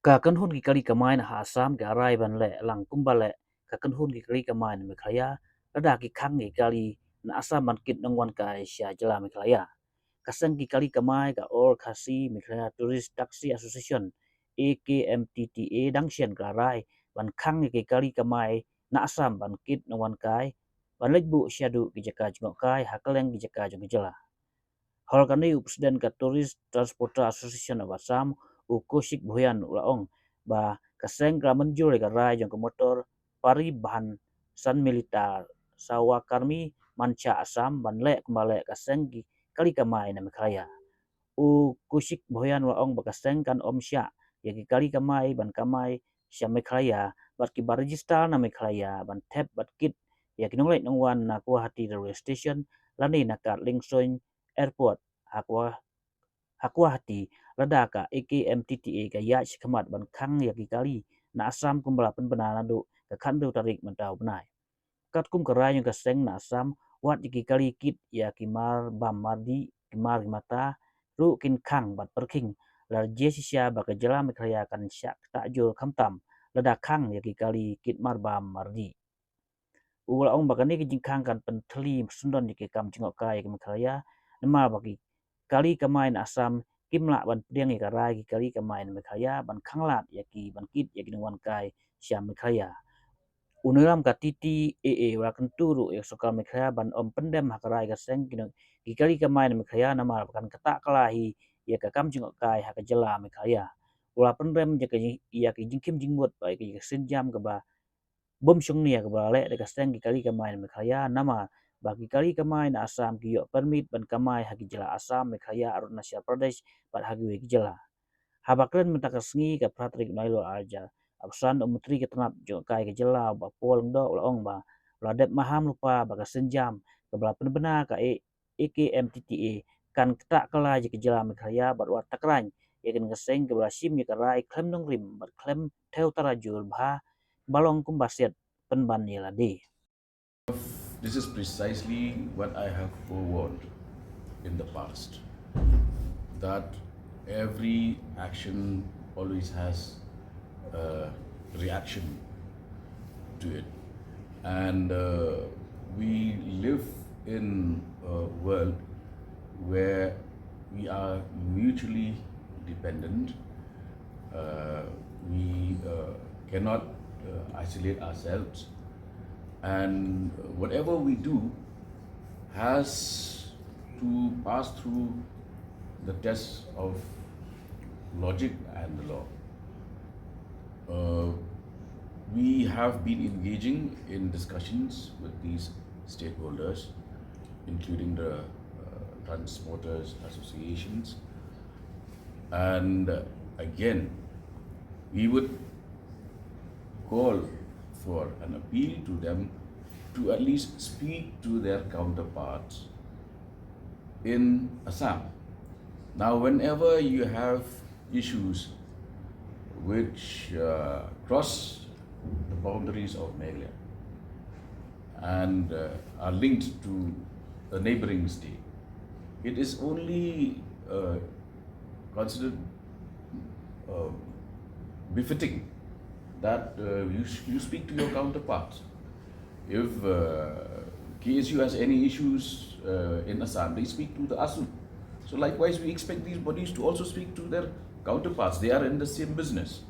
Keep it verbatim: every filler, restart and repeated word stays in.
Ka kynhun ki kali kamai na ha Assam ka rai ban leh lang kumba leh ka kynhun ki kali kamai na Meghalaya, lada ki khang ki kali na Assam ban kit nongwan kai sha jylla Meghalaya. Ka seng ki kali kamai ka All Khasi Meghalaya Tourist Taxi Association, A K M T T A, dang shen ka rai ban khang ki kali kamai na Assam ban kit nongwan kai, ban leit buh shaduh ki jaka jngohkai ha kylleng ki jaka jong ka jylla. Halor kane u President ka Tourist Transporter Association of Assam, u Kaushik Bhuyan, u la ong ba ka seng ka la mynjur ïa ka rai jong ka motor Paribhan Sanmilita Sawakarmi Mancha Assam ban leh kumba leh ka seng ki kali kamai na Meghalaya. U Kaushik Bhuyan u la ong ba ka seng kan ym shah ïa ki kali kamai ban kamai sha Meghalaya bad kiba register na Meghalaya ban thep bad kit ïa ki nongleit nongwan na Guwahati Railway Station lane na Kadlingsong Airport ha Guwa-, ha Guwahati, lada ka A K M T T A ka ïaid shakhmat ban khang ïa ki kali na Assam kumba la pynbna naduh ka khathynriew tarik mynta u bnai. Katkum ka rai jong ka seng na Assam, wat ïa ki kali kit ïa ki mar bam mar dih, ki mar ki mata ruh kin khang bad pyrkhing, lada jia shisha ba ka jylla Meghalaya kan shah ktah jur khamtam lada khang ïa ki kali kit mar bam mar dih. U la ong ba kane ka jingkhang kan pynthylli syndon ïa ki kam jngohkai ïa ka Meghalaya, namar ba ki kali kamai na Assam kim lah ban pdiang ïa ka rai ki kali kamai na Meghalaya ban khanglad ïa ki ban kit ïa ki nongwan kai sha Meghalaya. U nongïalam ka T T A A u la kyntu ruh ïa ka sorkar Meghalaya ban ym pyndem ha ka rai ka seng ki nong-, ki kali kamai na Meghalaya namar ba kan ktah kylla hi ïa ka kam jngohkai ha ka jylla Meghalaya. U la pynrem ïa ka jing-, ïa ka jingkhim jingmut bad ïa ka sienjam kaba bym shong nia kaba la leh da ka seng ki kali kamai na Meghalaya namar ba ki kali kamai na Assam ki ïoh permit ban kamai ha ki jylla Assam, Meghalaya, Arunachal Pradesh bad ha kiwei ki jylla. Haba kren mynta ka sngi ka phra tarik Naiwieng arhajar arphew san, u Myntri ka tnat jngohkai ka jylla u Bah Paul Lyngdoh u la ong ba u la dep maham lypa ba ka sienjam kaba la pynbna ka A-, A K M T T A kan ktah kylla ïa ka jylla Meghalaya bad wat takran ïa kane ka seng kaba la shim ïa ka rai khlem nongrim bad khlem thew tarajur bha ba long kumba siat pynban ïa lade. This is precisely what I have forewarned in the past, that every action always has a reaction to it. And uh, we live in a world where we are mutually dependent. Uh, we uh, cannot uh, isolate ourselves. And whatever we do has to pass through the test of logic and the law. Uh, we have been engaging in discussions with these stakeholders, including the uh, transporters associations. And uh, again, we would call for an appeal to them to at least speak to their counterparts in Assam. Now, whenever you have issues which uh, cross the boundaries of Meghalaya and uh, are linked to a neighboring state, it is only uh, considered uh, befitting that uh, you, sh- you speak to your counterparts. If uh, K S U has any issues uh, in Assam, they speak to the ASU. So likewise, we expect these bodies to also speak to their counterparts. They are in the same business.